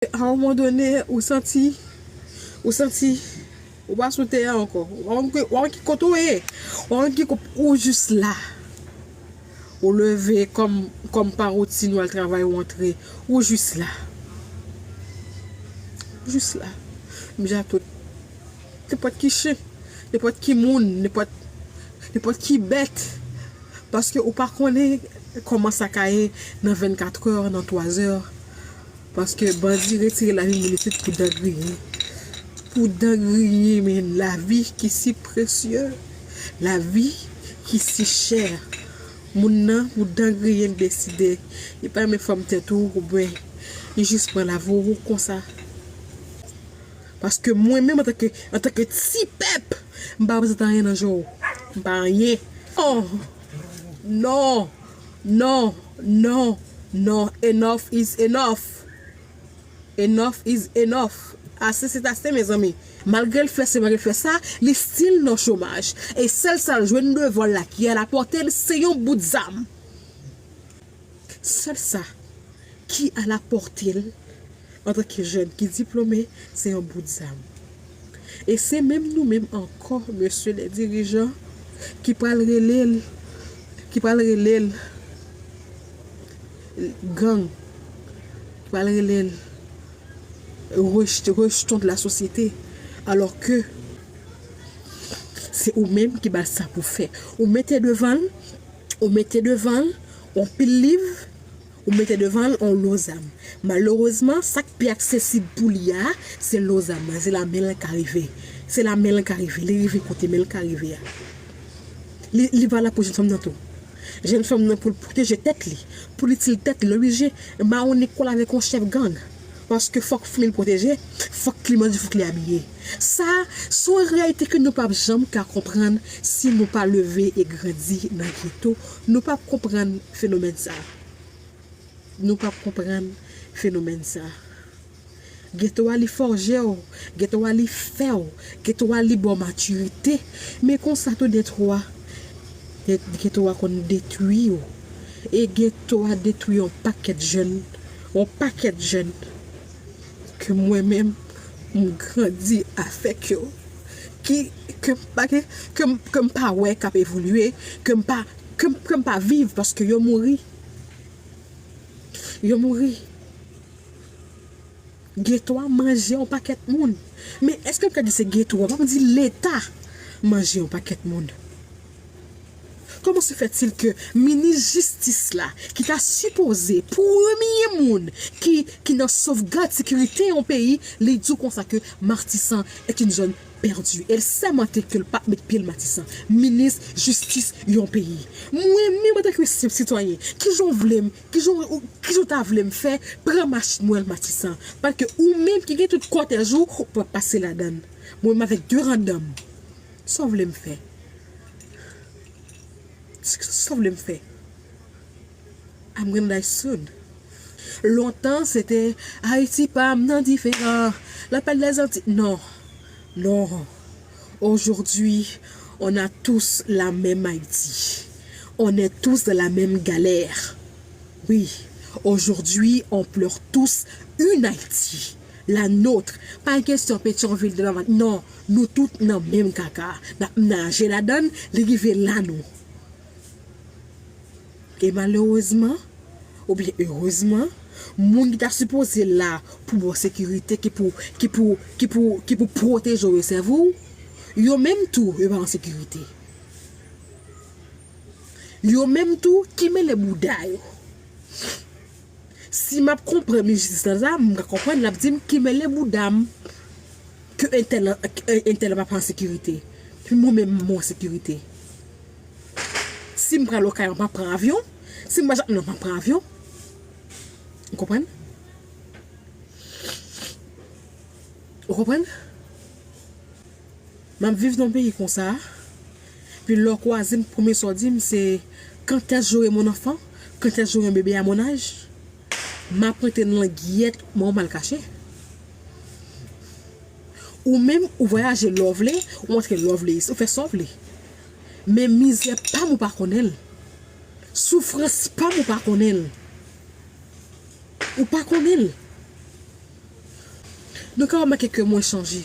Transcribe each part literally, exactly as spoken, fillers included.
A yon moman done, ou santi, ou santi, ou pa sou tè a ankò. Ou pa konn ki, ou pa konn ki kote ou ye. Ou pa konn ki ko-, ou jis la. Ou leve kòm, kòm pa woutin, ou al travay, ou antre. Ou jis la. Jis la. M di a tout. Nenpòt ki chen, nenpòt ki moun, nenpòt, nenpòt ki bèt. Paske ou pa konnen kòman sa ka ye nan vennkatrè, nan twazè. Paske bandi retire lavi moun isit pou dan griyen. Pou dan griyen, men lavi ki si presye, lavi ki si chè. Moun nan, pou dan griyen, deside, li pa renmen fòm tèt ou, oubyen li jis pran lavi w konsa. Paske mwen menm, antanke, antanke ti pèp, m pa reprezante anyen nan je w. M pa anyen. Non. Non. Non. Non. Non. Enough is enough. Enough is enough. Ase se ase, mezanmi. Malgre l fè se, malgre l fè sa, li still nan chomaj. E sèl sa l jwenn devan l la ki alapòte l, se yon bout zam. Sèl sa ki alapòte l antanke jèn ki diplome, se yon bout zam. E se menm nou menm ankò, mesye lè dirijan, ki pral rele l, ki pral rele l gang, ki pral rele l rejte, rejeton de la sosyete. Alò ke se ou menm ki ba l sa pou fè. Ou mete devan l, ou mete devan l yon pil liv, ou mete devan l yon lo zam. Malerezman, sa k pi aksesib pou li a, se lo zam nan. Se la men l ka rive. Se la men l ka rive. Li rive kote men l ka rive a. Li, li valab pou jèn fanm nan tou. Jèn fanm nan pou l pwoteje tèt li, pou l itil tèt li, l oblije mawon ni kò l avèk yon chèf gang. Paske fòk fanmi l pwoteje, fòk li manje, fòk li abiye. Sa, se yon reyalite ke nou p ap janm ka konprann si nou pa leve e grandi nan geto. Nou p ap konprann fenomèn sa. Nou p ap konprann fenomèn sa. Geto a li fòje w, geto a li fè w, geto a li ba w matirite. Men konsa tou, geto a, geto a konn detwi w. E geto a detwi yon pakèt jèn, yon pakèt jèn ke mwen menm, m grandi avèk yo. Ki, ke m pa gen, ke m, ke m pa wè k ap evolye, ke m pa, ke m, ke m pa viv paske yo mouri. Yo mouri. Geto a manje yon pakèt moun. Men èske m ka di se geto a? Pa m di Leta manje yon pakèt moun. Comment se fait-il que minis jistis la, ki ta sipoze premye moun ki, ki nan sovgad sekirite yon peyi, li di w konsa ke Matisan est une zone pèdi. E l sèmante ke l p ap met pye l Matisan. Minis jistis yon peyi. Mwen menm antanke senp sitwayen, kijan w vle m, kijan w, kijan w ta vle m fè pran machin mwen al Matisan? Paske ou menm ki gen tout kòtèj ou, ou p ap pase ladan l. Mwen menm avèk de randan m. Sa w vle m fè? Sa w vle m fè? I'm gonna die soon. Lontan, se te Ayiti pa m nan diferan. Lapèl dèzanti. Non. Non. Aujourd'hui, on a tous la même Haïti. On est tous dans la même galère. Oui. Aujourd'hui, on pleure tous une Haïti. La nôtre. Pa gen kesyon Petyonvil de la. Non. Nou tout nan menm kaka. N ap naje ladan l, li rive la nou. E malerezman, oubyen erezman, moun ki ta sipoze la pou ba w sekirite, ki pou, ki pou, ki pou, ki pou pwoteje w e sèvi w, yo menm tou, yo pa an sekirite. Yo menm tou, ki mele bouda yo. Si m ap konprann minis jistis la, m ka konprann l ap di m ki mele bouda m ke entèl, ke entèl pa pran sekirite. Epi mwen menm, mwen an sekirite. Si m pral Okay, m pa pran avyon. Si m pral Jakmèl, m pa pran avyon. Ou konprann? Ou konprann? M ap viv nan yon peyi konsa. Epi lè w kwaze m, premye sa w di m se, quand est-ce j'aurai mon enfant? Quand est-ce j'aurai un bébé à mon âge? M ap rete nan langyèt mwen, m al kache. Ou menm, ou vwayaje lè w vle, ou antre lè w vle, ou fè sa w vle. Men mizè pa m ou pa konnen l. Soufrans pa m ou pa konnen l. Ou pa konnen l. Nou ka remake ke mwen chanje.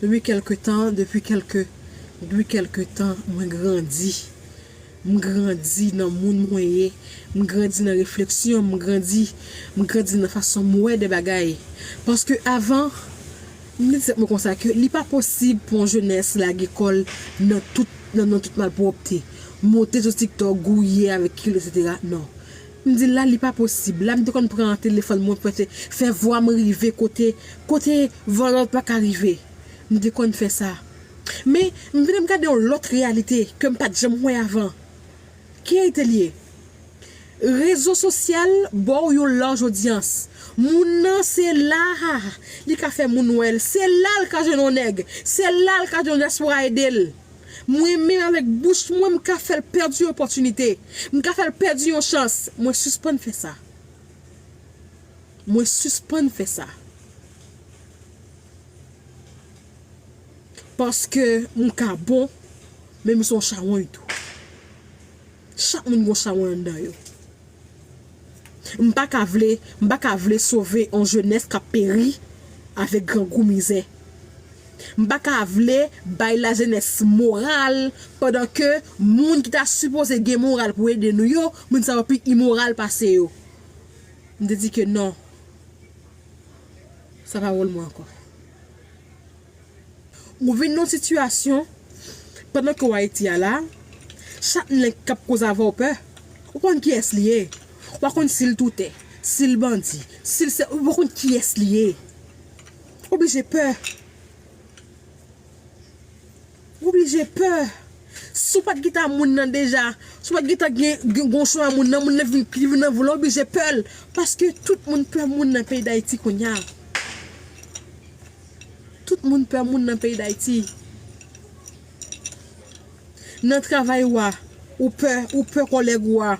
Depi kèlke tan, depi kèlke, depi kèlke tan, mwen grandi. M grandi nan moun mwen ye. M grandi nan refleksyon, m grandi, m grandi nan fason m wè de bagay. Paske avan, m te di tèt mwen konsa ke li pa posib pou yon jenès lage kò l nan tout, nan, nan tout malpwòpte. Monte sou TikTok, gouye avèk kil, etsetera. Non. M di la, li pa posib. La, m te konn pran telefòn mwen, fè, fè vwa m rive kote, kote vwa lòt pa ka rive. M te konn fè sa. Men, m vin ap gade yon lòt reyalite ke m pa t janm wè avan. Ki reyalite l ye? Rezo sosyal ba w yon laj odyans. Moun nan se la li ka fè moun wè l. Se la l ka jwenn yon nèg. Se la l ka jwenn yon dyaspora ede l. Mwen menm avèk bouch mwen, m ka fè l pèdi yon opòtinite. M ka fè l pèdi yon chans. Mwen sispann fè sa. Mwen sispann fè sa. Paske m ka bon, men m se yon chawony tou. Chak moun gen yon chawony anndan yo. M pa ka vle, m pa ka vle sove yon jenès k ap peri avèk grangou mizè. M pa ka vle bay lajenès moral pandan ke moun ki ta sipoze gen moral pou ede nou yo, moun sa yo pi imoral pase yo. M te di ke non. Sa pa wòl mwen ankò. Ou vin nan yon sitiyasyon, pandan ke w Ayiti a la, chak nèg k ap koze avè w pè. Ou konn kiyès li ye. Ou pa konn si l toutè, si l bandi, si l se, ou pa konn kiyès li ye. Ou oblije pè. Ou oblije pè. Si w pa t gentan moun nan deja, si w pa t gentan gen, gen gon chwa moun nan, moun nan vin, li vin nan vou la, w oblije pè l. Paske tout moun pè moun nan peyi Dayiti kounye a. Tout moun pè moun nan peyi Dayiti. Nan travay ou a, ou pè, ou pè kòlèg ou a.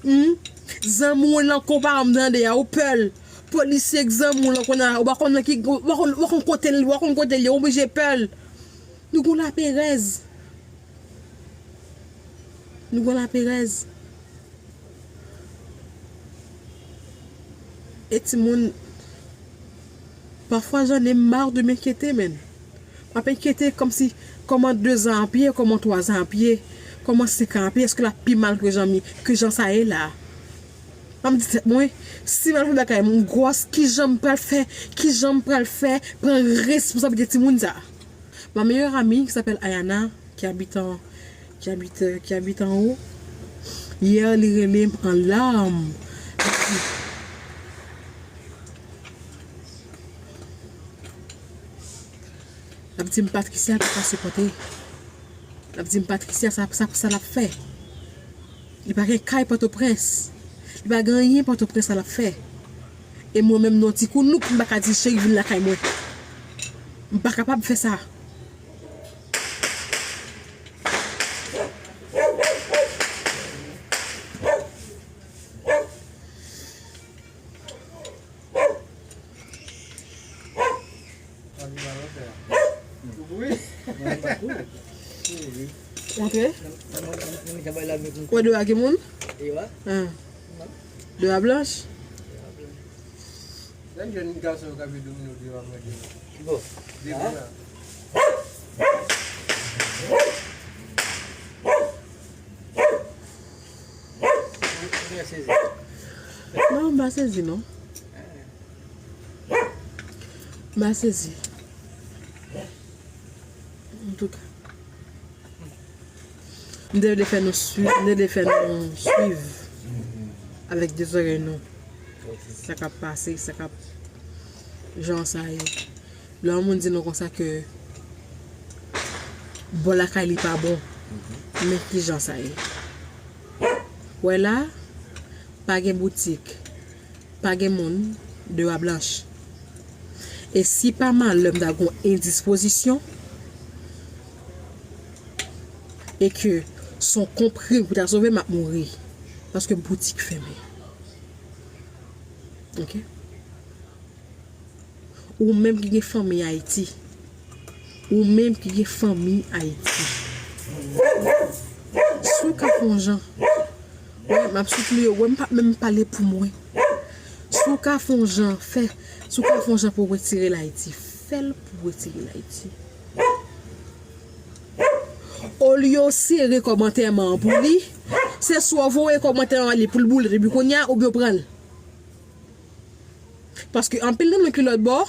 Hmm? Zanmi w lan konpa m tande a, ou pè l. Polisye k zanmi w lan konn a, ou pa konn nan ki, ou pa konn, ou pa konn kote l, ou pa konn kote l ye, ou oblije pè l. Nou gon laperèz. Nou gon laperèz. E timoun, pafwa, j'en ai marre de m'inquiéter, man. M ap enkyete kòmsi, kòman dezan ap ye, kòman twazan ap ye, kòman senkan ap ye, èske l ap pi mal ke jan mi, ke jan sa ye la? M ap di tèt mwen, si m al fè bagay, m gwòs, kijan m pral fè, kijan m pral fè, pran responsablite timoun sa? Ma meilleure amie, qui s'appelle Ayana, qui habite en, qui habite, qui habite en haut, yè, li rele m an lam. L ap di m Patricia pa ka sipòte. L ap di m Patricia sa, sa, sa l ap fè. Li pa gen kay Pòtoprens. Li pa gen anyen Pòtoprens sa l ap fè. E mwen menm non ti kounouk, m pa ka di cheri vin lakay mwen. M pa kapab fè sa. Antre. Wè de a gen moun? Ah. De a blanch? Lè jèn gason yo k ap jwe domino deyò ap manje. Bon. Depi la. Non, m pa sezi non. M pa sezi. Antouka, m te vle fè nou swiv, m te vle fè nou swiv avèk de zòrèy nou sa k ap pase, sa k ap, jan sa ye. Lè yon moun di nou konsa ke bò lakay li pa bon, men kijan sa ye. Wè la, pa gen boutik, pa gen moun, deyò a blanch. E si pa malè m ta gon endispozisyon, e ke s on konprim pou ta sove m, m ap mouri. Paske boutik fèmen. Ok? Ou menm ki gen fanmi Ayiti. Ou menm ki gen fanmi Ayiti. Si w ka fè yon jan. Wè, m ap soutni yo. Wè, m p ap menm pale pou mwen. Si w ka fè yon jan, fè, si w ka fè yon jan pou w retire l Ayiti, fè l pou w retire l Ayiti. Olye w sere kòb antèman an pou li, se swa w voye kòb antèman an li pou l boule depi kounye a, oubyen w pran l. Paske anpil nan nou ki lòt bò,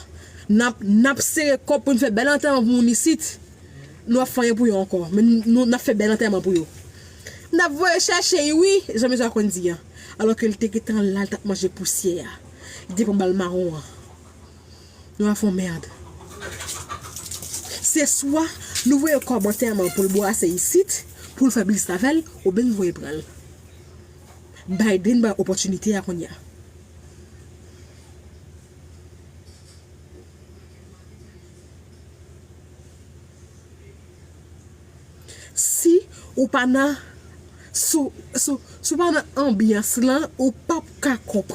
n ap, n ap sere kòb pou n fè bèl antèman pou moun isit. Nou ap fè anyen pou yo ankò, men nou, nou, n ap fè bèl antèman pou yo. N ap voye chèche l, wi, jan mesye a konn di a. Alòske l te gentan la, l t ap manje pousyè a. Li te pran bal mawon an. Nou ap fè yon mèd. Se swa nou voye kòb antèman pou l bwase isit, pou l fè biznis avè l, oubyen nou voye pran l. Biden bay opòtinite a kounye a. Si ou pa nan, si, si, si ou pa nan anbyans lan, ou p ap ka konprann.